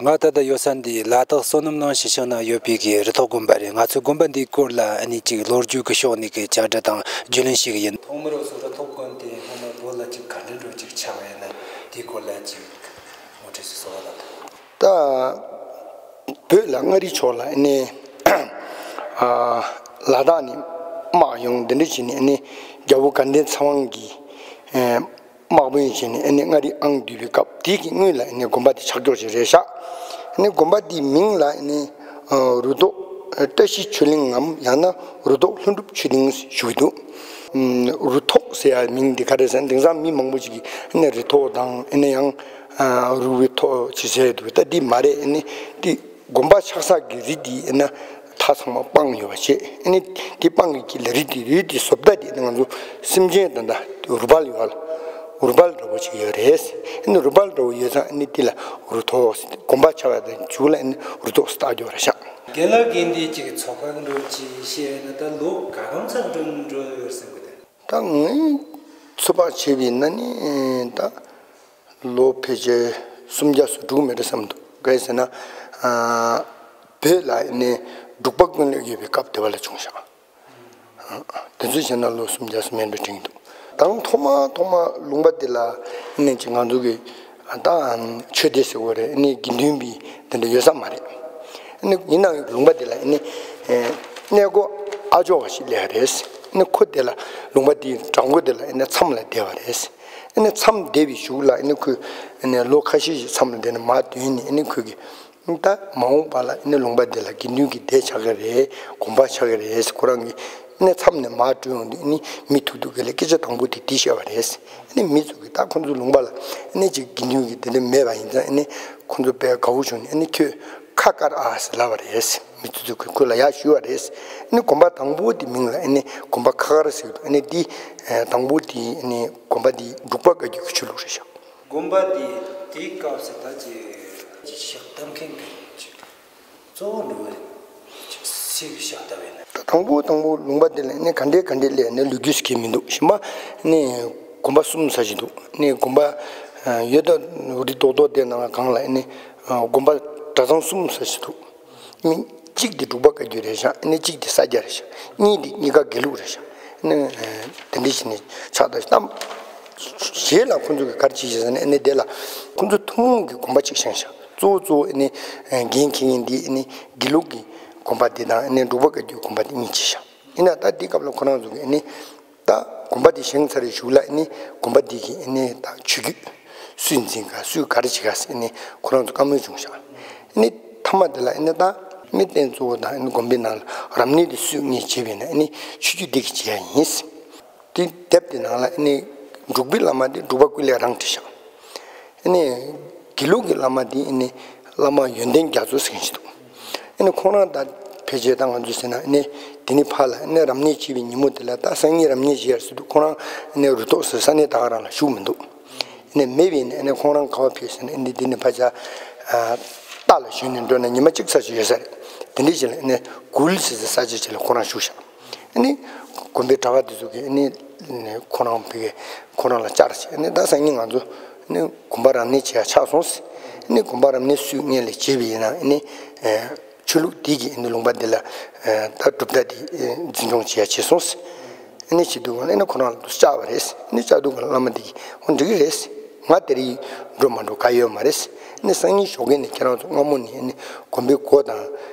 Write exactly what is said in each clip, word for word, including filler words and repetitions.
ང་ད་ལྟ་ཡོད་ས་འདི་ལ་དྭགས་བསོད་ནམས་གླིང་ཞིང་ཆེན་ནང་ཡོད་པའི་གི་རུ་ཐོག་དགོན་པ་རེད། ང་ཚོའི་དགོན་པ་འདིའི་སྐོར་ལ་ཨ་ནི་ཅིག་ལོ་རྒྱུས་ཀྱི་ཕྱོགས་ནས་གི་བཅར་འདྲི་དང་རྒྱུས་ལོན་ཞུ་གི་ཡིན། ཐོག་མར་སོ་རུ་ཐོག་དགོན་དེ་སྔོན་མ་བོད་ལ་ཅིག་ག་འདྲ་འགྲོ་ཅིག་ཆགས་པ་ཡིན་ན་དེའི་སྐོར་ལ་ཅིག་ངོ་སྤྲོད་ཞིག་གསོལ་བ་གནང་དང་། ད་བོད་ལ་མངའ་རིས་ཕྱོགས་ལ་ཨ་ནི་ཨ་ལ་དྭགས་ནས་དམག་ཡོང་འདི་འདྲ་བྱས་ནས་ཨ་ནི་རྒྱལ་པོ་དགའ་ལྡན་ཚེ་དབང་གིས་ཨ་དམག་དཔོན་བྱས་ནས་ཨ་ནི་མངའ་རིས་ཨང་བསྡུས་པའི་སྐབས་དེ་གི་སྔོན་ལ་ཨ་ནི་དགོན་པ་དེ་ཆགས་ཀྱོག་ཅིག་རེད་ཤག་ཨ་ནི་དགོན་པ་དེའི་མིང་ལ་ཨ་ནི་ཨ་རུ་ཐོག་བཀྲ་ཤིས་ཆོས་གླིང་ངམ་ཡང་ན་རུ་ཐོག་ལྷུན་གྲུབ་ཆོས་གླིང་ཞུ་གི་འདུག་ཨ་རུ་ཐོག་ཟེར་ཡ་མིང་འདི་ག་རེ་ཟེར་ན། དེང་སང་མི་མང་པོ་ཞིག་གིས་ཨ་ནི་རི་ཐོག་དང་ཨ་ནི་ཡང་ཨ་རུ་བའི་ཐོག་ཅེས་ཟེར་འདུག་ད་འདི་མ་རེད། ཨ་ནི་འདི་དགོན་པ་ཆགས་ས་གི་རི་འདི་ཨ་ནི་མཐའ་ཚང་མ་སྤང་ཡོད་པ་བྱས། ཨ་ནི་འདི་སྤང་གི་དཀྱིལ་ལ་རི་འདི་རི་འདི་བཟོ་ལྟ་འདི་ཨ་ནི་ང་ཚོ་སེམས་ཅན་དང་འདྲ་འུར་བལ་ཡོད་ལ་འུར་བལ་འདྲ་པོ་ཅིག་ཡོད་རེད། ཨ་ནི་འུར་བལ་འདྲ་པོ་ཡོད་ཙང་ཨ་ནི་འདི་ལ་རུ་ཐོག་དགོན་པ་ཆགས་པ་དང་མཇུག་ལ་ཨ་ནི་རུ་ཐོག་བཏགས་ཡོད་རེད་ཤག་དགེ་ལགས་དགེ་འདུན་གྱི་ཚོགས་ཁག་འགྲོ་ཅིག་བཤད་ན་ད་ལོ་ག་གམ་ཙམ་འགྲོ་འགྲོ་ཡོད་བསམ་གི་འདུག་ད་ངས་ཚོད་དཔག་བྱས་པ་ཡིན་ན་ནི་ད་ལོ་ཕལ་ཆེར་སུམ་བརྒྱ་སོ་དྲུག་མེད་འགྲོ་བསམ་འདུག་ག་རེ་ཟེར་ན། ཨ་བོད་ལ་ནི་འབྲུག་པ་ཀུན་ལེགས་ཡོད་པའི་སྐབས་དེ་བ་ལ་བྱུང་ཤག་དེ་ཚོ་བྱས་ན་ལོ་སུམ་བརྒྱ་སུམ་མེད་འགྲོ་དྲན་གྱི་འདུག་དང་ཐོག་མ་ཐོག་མ་ལུང་པ་དེ་ལ་ནི་ཅིག་ང་ཚོ་གི་ད་ཆོས་སྡེ་ཟེར་བ་རེད། ནི་དགེ་འདུན་པའི་དེ་འདྲ་ཡོད་ས་མ་རེད། ནི་ཡིན་ནའང་ལུང་པ་དེ་ལ་ནི་གནས་སྒོ་ཨ་ཇོ་བ་ཞིག་སླེབས་པ་རེད། ནི་ཁོ་དེ་ལ་ལུང་པ་དེའི་བྲག་འགོ་དེ་ལ་ནི་མཚམས་ལ་བསྡད་པ་རེད། ནི་མཚམས་བསྡད་པའི་གཞུག་ལ་ནི་ཁོས་ནི་ལོ་ཁ་ཤས་ཤིག་མཚམས་ལ་བསྡད་ནས་མར་ཐོན་ནས་ནི་ཁོས་གི་ད་མ་འོངས་པ་ལ་ཨ་ནི་ལུང་པ་འདི་ལ་དགེ་འདུན་གྱི་སྡེ་ཆགས་ཀྱི་རེད། དགོན་པ་ཆགས་ཀྱི་རེད། ཁོ་རང་གིས་ཨ་ནི་མཚམས་ནས་མར་བྲོས་ཡོང་དུས་ཨ་ནི་མི་ཐུག་ཐུག་གི་ལ་སྐད་ཆ་དང་པོ་དེ་དེ་བཤད་པ་རེད། ཨ་ནི་མི་ཚོ་གིས་ད་ཁོ་ཚོ་ལུང་པ་ལ་ཨ་ནི་ཅིག་དགེ་འདུན་གྱི་སྡེ་འདི་མེད་པ་ཡིན་ཙང་ཨ་ནི་ཁོ་ཚོ་དཔེ་དགའ་བོ་བྱུང་ནས་ཨ་ནི་ཁྱོད་ཁ་དཀར་ཨ་ཟེར་ལབ་པ་རེད། མི་ཚོ་ཚོ་གིས་ཁོ་ལ་ཡར་ཞུས་པ་རེད། ཨ་ནི་དགོན་པ་དང་པོ་དེ་མིང་ལ་ཨ་ནི་དགོན་པ་ཁ་དཀར་ཟེར་གྱི་འདུག་ཨ་ནི་དེ་དང་པོ་དེ་ཨ་ནི་དགོན་པ་དེ་འབྲུག་པ་བཀའ་བརྒྱུད་ཀྱི་ཆོས་ལུགས་རེད་ཤག་དགོན་པ་འདི་དེའི་སྐབས་སུ་ད་ཅི་ཅི་ཞབས་བཏབ་མཁན་གྱི་ཅིག་གཙོ་བོ་འགྲོ་བའི་ཅིག་སྲིད་པའི་ཞབས་བཏབ་ཡིན་ན། ད་དང་པོ་དང་པོ་ལུང་པ་འདི་ལ་ནི་ག་འདྲའི་ག་འདྲའི་སླེབས་ནི་ལོ་རྒྱུས་སུ་གི་མི་འདུག་གཞན་པ་ནི་དགོན་པ་གསུམ་ས་ཞིག་འདུག་ནི་དགོན་པ་ཡོད་དོ་རི་རྡོག་རྡོག་དེ་ནང་ལ་གང་ལ་ནི་དགོན་པ་གྲྭ་ཚང་གསུམ་ས་ཞིག་འདུག་ནི་གཅིག་དེ་འབྲུག་པ་བཀའ་བརྒྱུད་རེད་ཤག་ནི་གཅིག་དེ་ས་སྐྱ་རེད་ཤག་ནི་དེ་གཉིས་ཀ་དགེ་ལུགས་རེད་ཤག་ནི་དེ་འདྲ་ཞིག་ནི་ཆགས་ད་ཤག་རྗེས་ལ་ཁོང་ཚོ་གིས་ག་རེ་བྱས་ཤག་ཟེར་ན་ཨ་ནི་དེ་ལ་ཁོང་ཚོ་ཐུན་མོང་གི་དགོན་པ་གཅིག་བཞེངས་ཤག་གཙོ་བོ་གཙོ་བོ་ཨ་ནི་འགན་འཁྱེར་མཁན་འདི་ཨ་ནི་དགེ་ལུགས་ཀྱི་དགོན་པ་འདི་དང་ཨ་ནི་འབྲུག་པ་བཀའ་བརྒྱུད་དགོན་པ་འདི་གཉིས་བྱས་ཤག་ཡིན་ན་ད་འདི་སྐབས་ལ་ཁོ་རང་ཚོ་གིས་ཨ་ནི་ད་དགོན་པ་འདི་བཞེངས་ཚར་བའི་གཞུག་ལ་ཨ་ནི་དགོན་པ་འདི་གི་ཨ་ནི་ད་ཆོས་བརྒྱུད་སུས་འཛིན་ག་སུས་ག་རེ་བྱེད་ག་ཟེར་ཨ་ནི་ཁོ་རང་ཚོ་བཀའ་མོལ་བྱུང་ཤག་ཨ་ནི་མཐའ་མ་དེ་ལ་ཨ་ནི་ད་ཨ་ནི་རྟེན་གཙོ་བོ་དང་ཨ་ནི་དགོན་པའི་ནང་ལ་རབ་གནས་འདི་སུས་ངས་བྱེད་པ་ཡིན་ན་ཨ་ནི་ཆོས་བརྒྱུད་འདི་གིས་བྱེད་ཡ་ཡིན། དེ་དེབ་དེ་ནང་ལ་ཨ་ནི་འབྲུག་པའི་བླ་མ་དེ་འབྲུག་པ་ཀུན་ལེགས་རང་བྲིས་ཤག་ཨ་ནི་དགེ་ལུགས་ཀྱི་བླ་མ་དེ་ཨ་ནི་བླ་མ་ཡོན་ཏན་རྒྱ་མཚོ་ཟེར་མཁན་ཞིག་འདུག་ཨ་ནི་ཁོང་རང་ད་ཕལ་ཆེར་ད་ང་ཚོས་ཟེར་ན་ཨ་ནི་དེ་ནས་ཕར་ལ་ཨ་ནི་རབ་གནས་བྱས་པའི་ཉིན་མོ་དེ་ལ་ད་སང་ཉིན་རབ་གནས་བྱེད་ཡ་ཟེར་དུས་ཁོང་རང་ཨ་ནི་རུ་ཐོག་ཟེར་ས་གནས་ད་ག་རང་ལ་བཞུགས་མི་འདུག་ཨ་ནི་མེད་པས་ནི་ཨ་ནི་ཁོང་རང་ག་པར་ཕེབས་ཟེར་ན་ཨ་ནི་དེ་ནས་ཕར་ཆ་རྟ་ལ་ཞོན་ནས་འགྲོ་ན་ཉི་མ་གཅིག་ཙམ་ཞིག་ཡོད་ས་རེད། དེ་འདྲའི་ཞིག་ལ་ཨ་ནི་གུལ་ཟེར་ས་ས་ཆ་ཅིག་ལ་ཁོང་རང་བཞུགས་ཤག་ཨ་ནི་དགོན་པའི་གྲྭ་པ་དེ་ཚོ་གིས་ཨ་ནི་ཁོ་རང་ཕ་གི་ཁོ་རང་ལ་བཅར་བྱས། ཨ་ནི་ད་སང་ཉིན་ང་ཚོ་ཨ་ནི་དགོན་པ་རབ་གནས་བྱེད་ཡ་ཆགས་སོང་ཟེར། ཨ་ནི་དགོན་པ་རབ་གནས་སུས་སྔོན་ལ་བྱས་པ་ཡིན་ན་ཨ་ནི་ཆོས་ལུགས་འདི་གིས་ཨ་ནི་ལུང་པ་འདི་ལ་ད་གྲུབ་མཐའ་འདི་འཛིན་སྐྱོང་བྱེད་ཡ་བྱས་སོང་ཟེར། ཨ་ནི་བྱེད་དུས་གང་ལ་ཨ་ནི་ཁོ་རང་ལ་བཅར་བ་རེད། ཨ་ནི་བཅར་དུས་གང་ལ་བླ་མ་འདི་གིས་འོ་འགྲིག་གི་རེད། ང་དེ་རིང་འགྲོ་མ་འགྲོ་ག་ཡོད་མ་རེད། ཨ་ནི་སང་ཉིན་ཞོགས་ཀས་ནས་ཁྱེད་རང་ཚོ་སྔ་མོ་ནས་ཨ་ནི་དགོན་པའི་སྒོ་དང་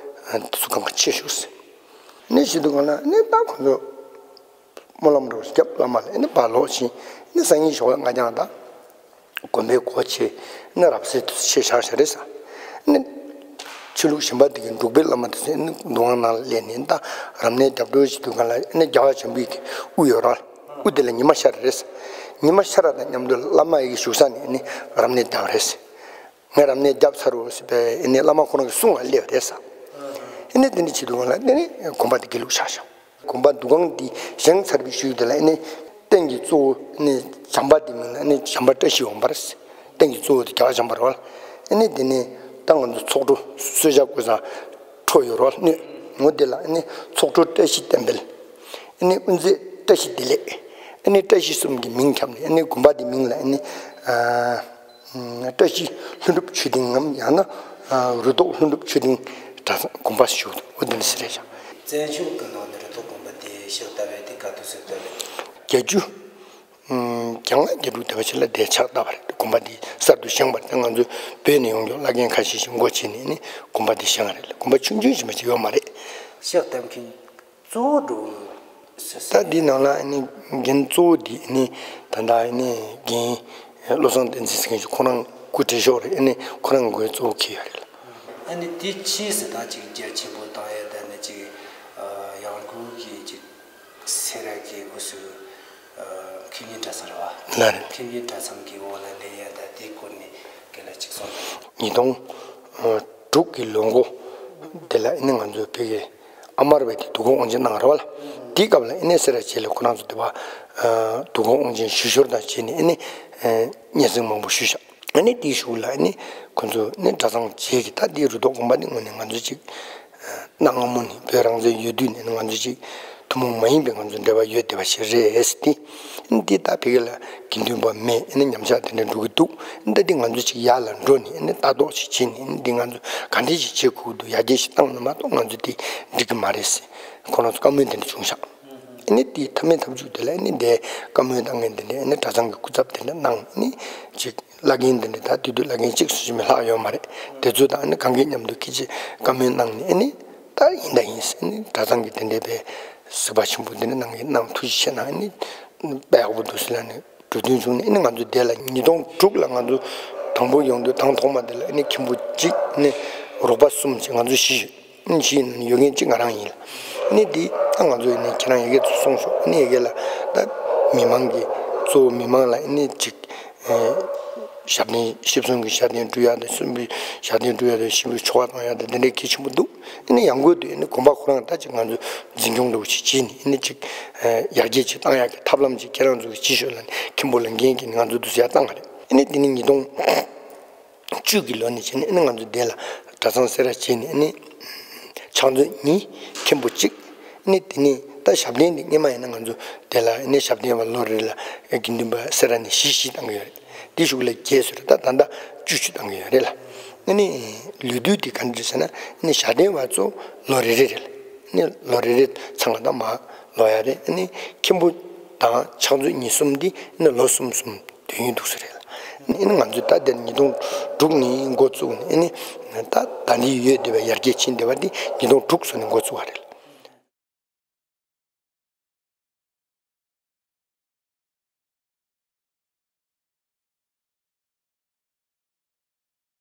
དེ་ཚོ་སྒང་ག་ཕྱེ་ཤོག་ཟེར། ཨ་ནི་བྱེད་དུས་གང་ལ་ཨ་ནི་ད་ཁོ་ཚོ་སྨོན་ལམ་འགྲོ་རྒྱབ་བླ་མ་ལ་ཨ་ནི་ཕར་ལོག་ཕྱིན། ཨ་ནི་སང་ཉིན་ཞོགས་པ་ང་ཀྱང་ད་དགོན་པའི་སྒོ་ཕྱེ་ཨ་ནི་རབ་གསལ་དུ་ཕྱེ་བཞག་བཞག་རེད་ཟེར། ཨ་ནི་ཆོས་ལུགས་གཞན་པ་དེ་གི་འབྲུག་པའི་བླ་མ་དེ་ཚོ་ཨ་ནི་འདུ་ཁང་ནང་ལ་སླེབས་ནས་ད་རབ་གནས་རྒྱབ་སྒྲོལ་བྱེད་དུས་གང་ལ་ཨ་ནི་རྒྱལ་བ་བྱམས་པའི་གི་དབུ་ཡོད་རེད། དབུ་དེ་ལ་ཉི་མ་ཤར་རེད་ཟེར། ཉི་མ་ཤར་བ་དང་མཉམ་དུ་བླ་མ་ཡི་གེ་བཞུགས་ས་ནས་ཨ་ནི་རབ་གནས་བརྒྱབ་རེད་ཟེར། ངས་རབ་གནས་བརྒྱབ་ཚར་རོ་ཟེར་བས་ཨ་ནི་བླ་མ་ཁོ་རང་གི་གསུང་ལ་སླེབས་པ་རེད་ཟེར། ཨ་ནི་དེ་འདྲ་བྱེད་དུས་གང་ལ་ཨ་ནི་དགོན་པ་དེ་དགེ་ལུགས་ཆགས་ཤག་དགོན་པ་འདུ་ཁང་འདི་བཞེངས་ཚར་བའི་ཤུལ་དེ་ལ་ཨ་ནི་རྟེན་གྱི་གཙོ་བོ་ཨ་ནི་བྱམས་པ་དེ་མིང་ལ་ཨ་ནི་བྱམས་པ་བཀྲ་ཤིས་འོང་བར་ཟེར། རྟེན་གྱི་གཙོ་བོ་དེ་རྒྱལ་བ་བྱམས་པ་རེད་བ། ཨ་ནི་དེ་ནས་ད་ང་ཚོ་ཚོགས་གྲོ་གསོལ་ཇ་བསྐོལ་ས་ཁྲོ་ཡོད་རེད་བ། སྣོད་ངོ་དེ་ལ་ཨ་ནི་ཚོགས་གྲོ་བཀྲ་ཤིས་བསྟན་འཕེལ། ཨ་ནི་དབུ་མཛད་བཀྲ་ཤིས་བདེ་ལེགས། ཨ་ནི་བཀྲ་ཤིས་གསུམ་གྱི་མིང་ཁྱབ་ནས་ཨ་ནི་དགོན་པ་དེ་མིང་ལ་ཨ་ནི་ཨ་བཀྲ་ཤིས་ལྷུན་གྲུབ་ཆོས་སྡིངས་ངམ་ཡང་ན་ རུ་ཐོག་ལྷུན་གྲུབ་ཆོས་སྡིངས་གྲྭ་ཚང་དགོན་པ་ཞུ་འོ་དེ་འདྲ་ཟེར་རེད་ཤག་བཙན་བྱོལ་གྱི་ནང་ནས་རུ་ཐོག་དགོན་པ་དེ་ཕྱག་བཏབ་པ་དེ་ག་དུས་སུ་བཏབ་པ་རེད། བརྒྱད་ཅུ། ཨུམ། གྱང་ལ་བརྒྱད་དྲུག་དེ་བ་ཕྱི་ལ་དེ་ཕྱག་བཏབ་པ་རེད། དགོན་པ་འདི་གསར་དུ་བཞེངས་པ་རེད། ད་ང་ཚོའི་བོད་ནས་ཡོང་མཁན་བླ་རྒན་ཁ་ཤས་ཤིག་འགོ་བྱས་ནས་ནི་དགོན་པ་འདི་བཞེངས་པ་རེད། དགོན་པ་ཆུང་ཆུང་ཞིག་མ་ཅིག་ཡོད་མ་རེད། ཕྱག་བཏབ་མཁན་གཙོ་བོ་འགྲོ་ས་ས་ད་འདི་ནང་ལ་ནི་རྒན་གཙོ་བོ་འདི་ནི་ད་ལྟ་ནི་རྒན་བློ་བཟང་བསྟན་འཛིན་ཟེར་མཁན་ཞིག་ཁོ་རང་སྐུ་བགྲེས་ཤོས་རེད། ནི་ཁོ་རང་མགོའི་གཙོ་བོ་འཁྱེར་ཡོད་རེད། ཨ་ནི་དེ་ཕྱིས་སུ་ད་ཅིག་རྒྱ་ཆེན་པོ་བཏང་ཡ་ད་ནི་ཅིག་ཡང་སྒོས་ཀྱི་ཅིག་སེ་ར་གི་དབུས་སུ་ཨ་ཁེ་ཉིན་གྲྭ་ཚང་རེད་བ། ལགས་རེད། ཁེ་ཉིན་གྲྭ་ཚང་གི་འོག་ལ་སླེབས་ཡ་ད་དེའི་སྐོར་ནས་རྒན་ལགས་ཅིག་གསུངས། ཉིས་སྟོང་དྲུག་གི་ལོ་འགོ་དེ་ལ་ཨ་ནི་ང་ཚོའི་བོད་ཀྱི་ཨ་མར་བའི་དེ་དུས་འཁོར་དབང་ཆེན་གནང་རེད་བ་ལ། དེའི་སྐབས་ལ་ཨ་ནི་སེ་ར་བྱེས་ལ་ཁོ་རང་ཚོ་དེ་བ་དུས་འཁོར་དབང་ཆེན་ཞུ་ཞོར་དང་བྱས་ནས་ཨ་ནི་སྙན་སེང་མང་པོ་ཞུས་ཤག་ཨ་ནི་དེའི་གཞུག་ལ་ཨ་ནི་ཁོ་ཚོ་ནི་གྲྭ་ཚང་བྱེས་ཀྱི་ད་དེའི་རུ་ཐོག་དགོན་པ་ནི་དངོས་གནས་ང་ཚོ་ཅིག་གནའ་སྔ་མོ་ནས་བོད་རང་བཙན་ཡོད་དུས་ནས་ང་ཚོ་ཅིག་ཐུན་མོང་མ་ཡིན་པའི་ང་ཚོ་འབྲེལ་བ་ཡོད་བསྡད་པ་ཞིག་རེད་ཟེར་ཏེ། འདི་ལྟ་བུའི་ལ་དགེ་འདུན་པ་མེད། ཨ་ནི་ཉམས་ཆག་དེ་འདྲ་འགྲོ་གི་འདུག་ད་འདི་ང་ཚོ་ཅིག་ཡར་ལ་འགྲོ་ནས་ཨ་ནི་ལྟ་རྟོག་ཅིག་བྱས་ནས་ཨ་ནི་འདི་ང་ཚོ་ག་འདྲ་ཞིག་བྱེད་དགོས་འདུག་ཡར་རྒྱས་ཤིག་བཏང་ན་མ་གཏོགས་ང་ཚོ་འདི་འགྲིག་གི་མ་རེད་ཟེར་ཁོ་རང་ཚོ་བཀའ་མོལ་དེ་འདྲ་བྱུང་ཤག་ཨ་ནི་དེའི་མཐའ་མའི་མཐའ་མཇུག་དེ་ལ་ཨ་ནི་དེ་བཀའ་མོལ་བཏང་མཁན་དེ་འདྲ་ཨ་ནི་གྲྭ་ཚང་གི་སྐུ་ཚབ་དེ་འདྲ་གནང་ཨ་ནི་ཅིག་བླ་རྒན་དེ་འདྲ་ད་དེ་དུས་བླ་རྒན་གཅིག་སུ་ཞིག་མི་ལྷག་ཡོད་མ་རེད། དེ་ཚོ་དང་ཨ་ནི་གང་གི་མཉམ་དུ་སྐད་ཆ་བཀའ་མོལ་གནང་ནས་ཨ་ནི་ད་ཡིན་ད་ཡིན་ཟེར་ཨ་ནི་གྲྭ་ཚང་གི་དེ་འདྲ་པའི་གཟིགས་པ་ཆེན་པོ་དེ་འདྲ་གནང་གི་གནང་ཐུགས་རྗེ་ཆེ་གནང་ཨ་ནི་དཔེ་ཡག་པོ་འདུག་ཟེར་ལ་ནི་གྲོས་མཐུན་བྱུང་ནས་ཨ་ནི་ང་ཚོ་དེ་ལ་ཉིས་སྟོང་དྲུག་ལ་ང་ཚོ་དང་པོ་ཡོང་དུས་དང་ཐོག་མ་དེ་ལ་ཨ་ནི་མཁན་པོ་གཅིག་ཨ་ནི་རོགས་པ་གསུམ་བྱས་ང་ཚོ་བཞི་ཡོད། ཨ་ནི་བཞི་ཡོད་ནི་ཡོད་མཁན་གཅིག་ང་རང་ཡིན་ལ། ཨ་ནི་དེ་ད་ང་ཚོ་ཡིན་ནི་ཁྱེད་རང་ཡ་གི་ཚོ་སོང་ཤོག་ཨ་ནི་ཡ་གི་ལ་ད་མི་མང་གི་གཙོ་བོ་མི་མང་ལ་ཨ་ནི་གཅིག་ཨེ་ཞབས་བརྟན་ཞིབ་སོང་གི་ཞབས་བརྟན་སྤྲོད་ཡ་དང་གསུམ་པའི་ཞབས་བརྟན་སྤྲོད་ཡ་དང་གསུམ་པའི་ཆོ་ག་གཏོང་ཡ་དང་དེ་འདྲའི་གལ་ཆེན་པོ་འདུག་ཨ་ནི་ཡང་སྒོས་དུ་ཨ་ནི་དགོན་པ་ཁོ་རང་ད་ཅིག་ང་ཚོ་འཛིན་སྐྱོང་འདྲ་བོ་ཞིག་བྱས་ནས་ཨ་ནི་ཅིག་ཨེ་ཡར་རྒྱས་ཅིག་བཏང་ཡག་གི་ཐབས་ལམ་ཅིག་ཁྱེད་རང་ཚོ་གི་ཅིག་ཤོད་ལ་ནི་མཁན་པོ་ལ་འགན་གྱིས་ནི་ང་ཚོ་འདུག་སེ་ཡར་བཏང་བ་རེད། ཨ་ནི་དེ་ནི་ཉིས་སྟོང་བཅུ་གི་ལོ་ནས་བྱས་ནས་ཨ་ནི་ང་ཚོ་དེ་ལ་གྲྭ་ཚང་སེ་ར་བྱས་ནས་ཨ་ནི་ཕྱག་མཛོད་གཉིས་མཁན་པོ་གཅིག་ཨ་ནི་དེ་ནི་ད་ཞབས་བརྟན་འདི་སྔོན་མ་ཡིན་ན་ང་ཚོ་དེ་ལ་ཨ་ནི་ཞབས་བརྟན་པ་ལོ་རེ་ལ་དགེ་འདུན་པ་སེ་ར་ནས་བཞི་བཞི་བཏང་གི་ཡོད་རེད། དེ་གཞུག་ལ་བརྒྱད་བཟོས་རེད། ད་ད་ལྟ་བཅུ་བཅུ་བཏང་གི་ཡོད་རེད་ལ། ཨ་ནི་ལོ་དུས་དེ་ག་འདྲ་རེད་ཟེར་ན་ཨ་ནི་ཞབས་བརྟན་པ་ཚོ་ལོ་རེ་རེ་རེད་ལ། ཨ་ནི་ལོ་རེ་རེ་ཚང་མ་ད་མར་ལོག་ཡ་རེད། ཨ་ནི་མཁན་པོ་དང་ཕྱག་མཛོད་གཉིས་གསུམ་འདི་ཨ་ནི་ལོ་གསུམ་གསུམ་དུས་ཡུན་འདུག་ས་རེད་ལ། ཨ་ནི་ང་ཚོས་ད་ལྟ་ཉིས་སྟོང་དྲུག་ནས་འགོ་བཙུགས་ནས་ཨ་ནི་ད་ད་ལྟའི་ཡོད་བསྡད་པའི་ཡར་རྒྱས་ཕྱིན་བསྡད་པ་འདི་ཉིས་སྟོང་དྲུག་ཙམ་ནས་འགོ་བཙུགས་པ་རེད།